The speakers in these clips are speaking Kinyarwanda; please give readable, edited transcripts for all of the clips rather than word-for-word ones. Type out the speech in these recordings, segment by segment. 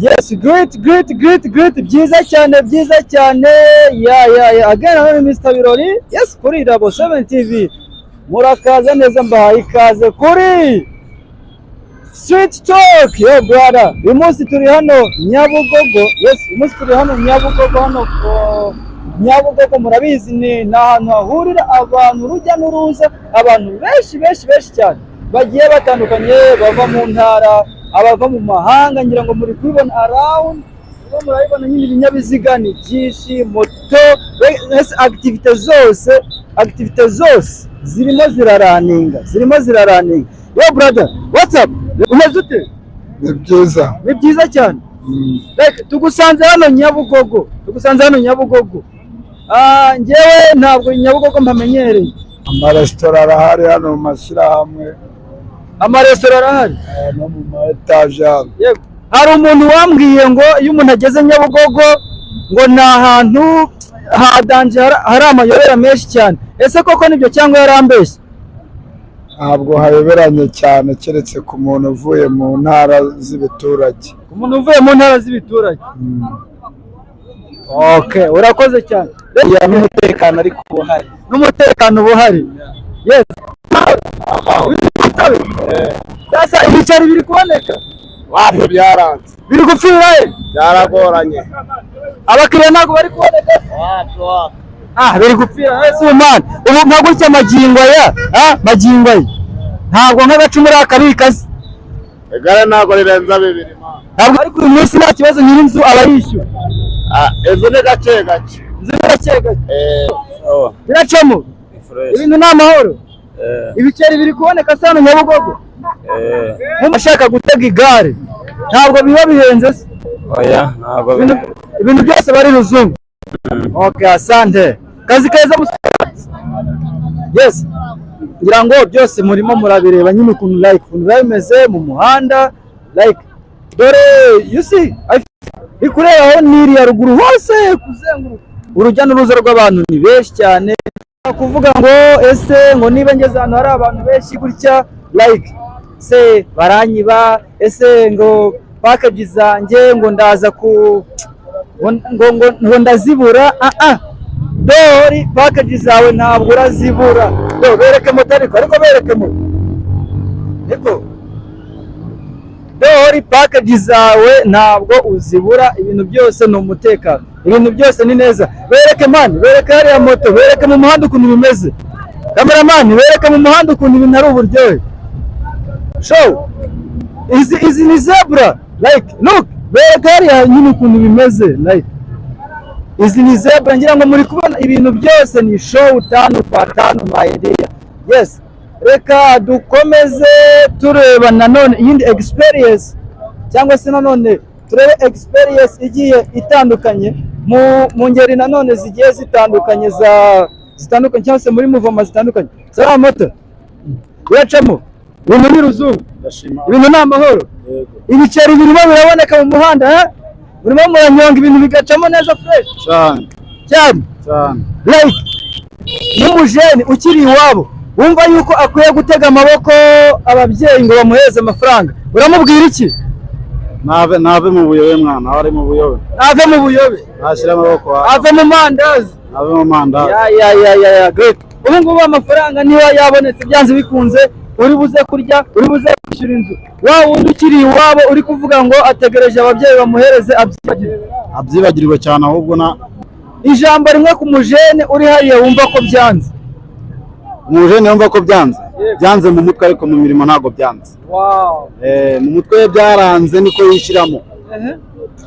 Yes, great, great, great, great. Byiza cyane, byiza cyane. Yeah. Again, nanone Mr. Birori. Yes, kuri Double 7 TV. Murakaza neza, mbahaye ikaze kuri Street Talk. Yo brother, uyu munsi turi hano Nyabugogo. Yes, uyu munsi turi hano Nyabugogo, hano Nyabugogo murabizi ni ahantu hahurira abantu urujya n'uruza, abantu benshi benshi benshi cyane bagiye batandukanye, bava mu ntara, abava mu mahanga. Ngira ngo muri kubibona around, murimo murabibona nyine, ibinyabiziga ni byinshi, moto, mbese activité zose, activité zose zirimo ziraraninga, zirimo ziraraninga. Yo brother, what's up? Umeze ute? Ni byiza. Ni byiza cyane. Like, tugusanze hano Nyabugogo, tugusanze hano Nyabugogo. Ah, njyewe ntabwo Nyabugogo mpamenyereye. Amaresitora arahari hano mu mashyirahamwe. Amaresitora arahari? No mu ma etaje hano. Yego. Hari umuntu wambwiye ngo iyo umuntu ageze Nyabugogo ngo ni ahantu ha danger, hari amayobera menshi cyane. Ese koko nibyo cyangwa yarambeshye? Ntabwo hayoberanye cyane, keretse ku muntu uvuye mu ntara z'ibiturage. Umuntu uvuye mu ntara z'ibiturage. Okay, urakoze cyane. N'umutekano ariko uba uhari. N'umutekano uba uhari, yes. Sasa ibiceri biri kuboneka? Wapi, byaranze. Biri gupfira he? Byaragoranye. Abakiriya ntabwo bari kuboneka. Wapi, wapi. Ah, biri gupfira ese ubu man, ubu nka gutya magingo aya, ah, magingo aya ntabwo nk'agacumu akabika se? Igare ntabwo rirenza 2, man. Ntabwo, ariko uyu munsi nta kibazo, nyir'inzu aba yishyura. Ah, inzu ni gake gake. Inzu ni gake gake. Sawa. Biracamo? Fresh. Ibintu ni amahoro? Eh. Ibiceri biri kuboneka se hano Nyabugogo? Eh. Nk'ushaka gutega igare ntabwo biba bihenze se? Oya, ntabwo. Ibintu byose bari ruzungu. Okay, asante, kazi keza musore. Yes, ngira ngo byose murimo murabireba nyine ukuntu, like, ukuntu biba bimeze mu muhanda. Like, dore, you see, uri kureba aho niriya ruguru hose kuzenguruka, urujya n'uruza rw'abantu ni benshi cyane. Kuvuga ngo ese ngo niba ngeze ahantu hari abantu benshi gutya, like, se baranyiba? Ese ngo package zanjye ngo ndaza ku ngo ndazibura? Ah ah, dore package zawe ntabwo urazibura. Do bereke moto, ariko bereke moto, niko dore package zawe ntabwo uzibura. Ibintu byose ni umutekano, ibintu byose ni neza. Bereke man, bereke hariya moto, bereke mu muhanda ukuntu bimeze. Cameraman, bereke mu muhanda ukuntu ibintu ari uburyohe. Show izi ni zebra. Like, look, bereke hariya nyine ukuntu bimeze. Like, izi ni zebra. Ngira ngo muri kubona ibintu byose ni show tanu kwa tanu, my dear. Yes, reka dukomeze tureba nanone iyindi experience, cyangwa se nanone turebe experience igiye itandukanye mu ngeri nanone zigiye zitandukanye, za zitandukanye, cyangwa se muri mouvement zitandukanye. Salamu moto, uracamo, ibintu ni ruzungu? Ndashima. Ibintu ni amahoro? Yego. Ibiceri birimo biraboneka mu muhanda, ha? Murimo muranyonga ibintu bigacamo neza fresh? Cyane. Cyane? Cyane. Like, nk'umujene ukiri iwabo wumva yuko akwiye gutega amaboko ababyeyi ngo bamuhereze amafaranga, uramubwira iki? Nave mu buyobe mwana, aho ari mu buyobe. Ave mu buyobe. Nashyira amaboko hasi. Ave mu mandazi. Nave mu mandazi. Yeah, great. Ubu ngubu amafaranga niba yabonetse, byanze bikunze uri buze kurya, uri buze kwishyura inzu. Wa wundi ukiri iwabo uri kuvuga ngo ategereje ababyeyi bamuhereze, abyibagirwe. Abyibagirwe cyane ahubwo na Ijambo rimwe ku mujene uri hariya wumva ko byanze. Umujene yumva ko byanze, byanze mu mutwe, ariko mu mirimo ntabwo byanze. Mu mutwe we byaranze, niko yishyiramo,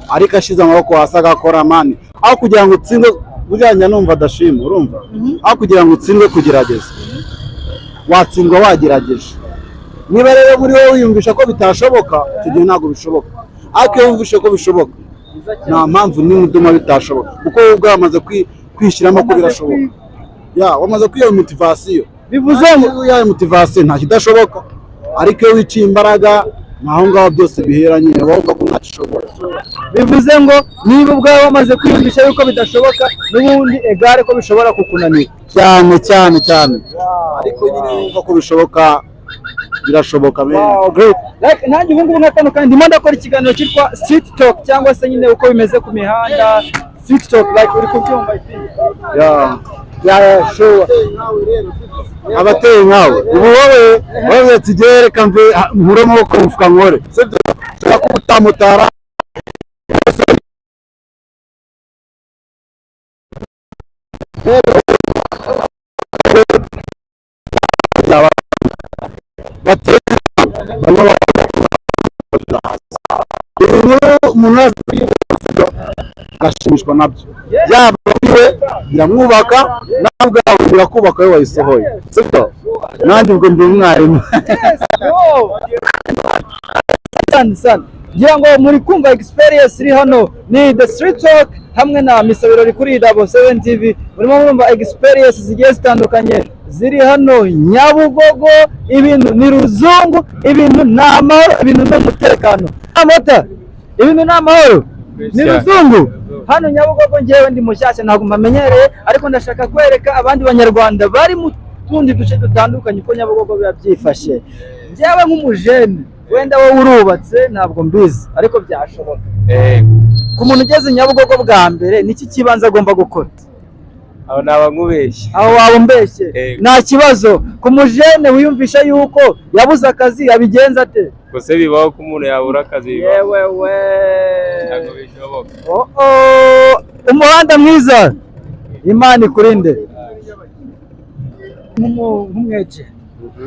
ariko ashize amaboko hasi agakora, man, aho kugira ngo utsindwe. Buriya njya numva adashima, urumva, aho kugira ngo utsindwe kugerageza, watsindwa wagerageje. Niba rero muri wowe wiyumvisha ko bitashoboka, icyo gihe ntabwo bishoboka, ariko iyo wumvishe ko bishoboka, nta mpamvu n'imwe ituma bitashoboka, kuko wowe ubwawe wamaze kwishyiramo ko birashoboka. Ya wamaze kwiha motivation. Bivuze ngo iyo wihaye motivation nta kidashoboka, ariko iyo wiciye imbaraga, ni aho ngaho byose bihera nyine, wowe uvuga ko ntacyo. Bivuze ngo niba ubwawe wamaze kwiyumvisha yuko bidashoboka, n'ubundi egare ko bishobora kukunanira. Cyane cyane cyane, ariko nyine wumva ko bishoboka. Birashoboka bene. Wow, great. Like nanjye ubu ngubu nka kano kandi ndimo ndakora ikiganiro cyitwa Street Talk, cyangwa se nyine uko bimeze ku mihanda, Street Talk, like uri kubyumva, I think. Yeah, sure. Abateye nkawe ubu wowe wowe ati "Jyewe reka mve nkure amaboko mu mufuka nkore," sibyo? Ushobora kuba utamutara. Bateye bamwe inkuru, umuntu wese agashimishwa nabyo, yaba we biramwubaka, nawe ubwawe birakubaka iyo wayisohoye, sibyo? Nanjye ubwo ndi umwarimu. Yes, yo. Sana sana. Ngira ngo muri kumva experience iri hano, ni The Street Talk hamwe na Mr. Birori kuri Double 7 TV. Murimo murumva experience zigiye zitandukanye ziri hano Nyabugogo. Ibintu ni ruzungu, ibintu ni amahoro, ibintu ni umutekano. Amata, ibintu ni amahoro, ni ruzungu. Hano Nyabugogo ngewe ndi mushyashya, ntabwo mpamenyereye, ariko ndashaka kwereka abandi banyarwanda bari mu tundi duce dutandukanye uko Nyabugogo biba byifashe. Njyewe nk'umujene, wenda wowe urubatse ntabwo mbizi, ariko byashoboka. Ku muntu ugeze Nyabugogo bwa mbere, niki kibanza agomba gukora? Aho naba nkubeshye. Aho waba umbeshye? Yego. Nta kibazo. Ku mujene wiyumvisha yuko yabuze akazi, yabigenza ate? Gusa bibaho ko umuntu yabura akazi, bibaho. Yewe we! Ntabwo bishoboka. Oh, umuhanda mwiza, Imana ikurinde. Nk'umwege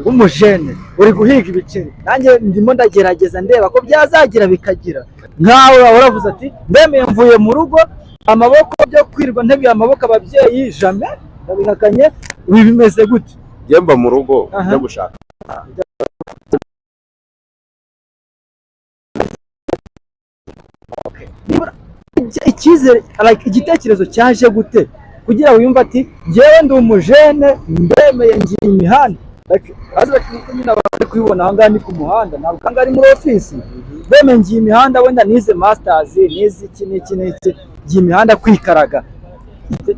w'umujene uri guhiga ibiceri, nanjye ndimo ndagerageza ndeba ko byazagira bikagira. Nkawe waba uravuze ati ndemeye, mvuye mu rugo, amaboko byo kwirirwa nteguye amaboko ababyeyi, jamais, ndabihakanye. Ibi bimeze gute? Njye mva mu rugo Aha. njya gushaka. Nibura icyizere, like igitekerezo cyaje gute kugira wiyumve ati njyewe ndi umujene, ndemeye, ngiye imihanda? Like, azi like nkuko nyine abantu bari kubibona, aha ngaha ni ku muhanda, ntabwo aha ngaha ari muri ofisi. Ndemeye, ngiye imihanda, wenda nize masters, nize iki n'iki n'iki, ngiye imihanda kwikaraga.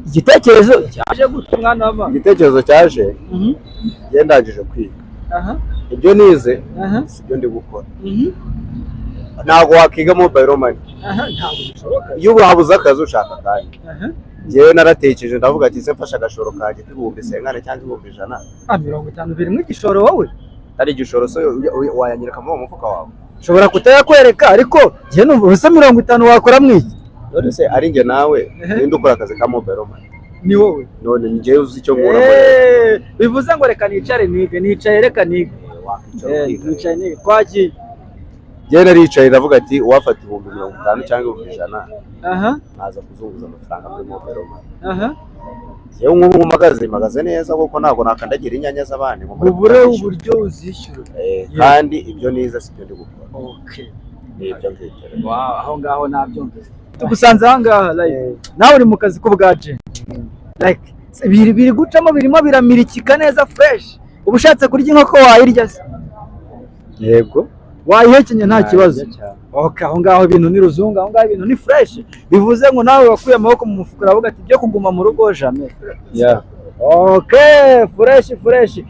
Igitekerezo cyaje gute, mwana wa mama? Igitekerezo cyaje, njye ndangije kwiga, ibyo nize si byo ndi gukora. Ntabwo wakiga mobile money. Ntabwo bishoboka. Iyo wabuze akazi ushaka akandi. Njyewe naratekereje, ndavuga ati se mfashe agashoro kanjye k'ibihumbi 50 cyangwa 100,000? Ah, 50 birimo igishoro wowe? Ari igishoro se wayanyereka muri uwo mufuka wawe? Nshobora kutayakwereka, ariko njye numva ubusa 50 wakora mwiki? None se ari njye nawe, ninde ukora akazi ka mobile money? Ni wowe. None njyewe uzi icyo nkuramo? Bivuze ngo reka nicare nige, nicaye, reka nige. Wakwicara ukiga. Nicaye nige, twagiye. Njyewe naricaye ndavuga ati uwafata 50,000 cyangwa 100,000, nkaza kuzunguza amafaranga muri mobile money. Njyewe nk'ubu mpagaze, mpagaze neza kuko ntabwo nakandagira inyanya z'abandi ngo mbure Ubure kuzishyura. uburyo uzishyura. Kandi ibyo nize si byo ndi gukora. Okay. Ni ibyo ngibyo rero. Wow, aho ngaho nabyumvise. Tugusanze aha ngaha, like nawe uri mu kazi k'ubwaje, like biri biri gucamo, birimo biramirikika neza, fresh. Uba ushatse kurya inkoko wayirya se? Yego. Wayihekenya nta kibazo? Nayirya cyane. Okay, aho ngaho ibintu ni ruzungu, aho ngaho ibintu ni fresh. Bivuze ngo nawe wakuye amaboko mu mufuka, uravuga ati ibyo kuguma mu rugo jamais. Yeah. Okay, fresh fresh.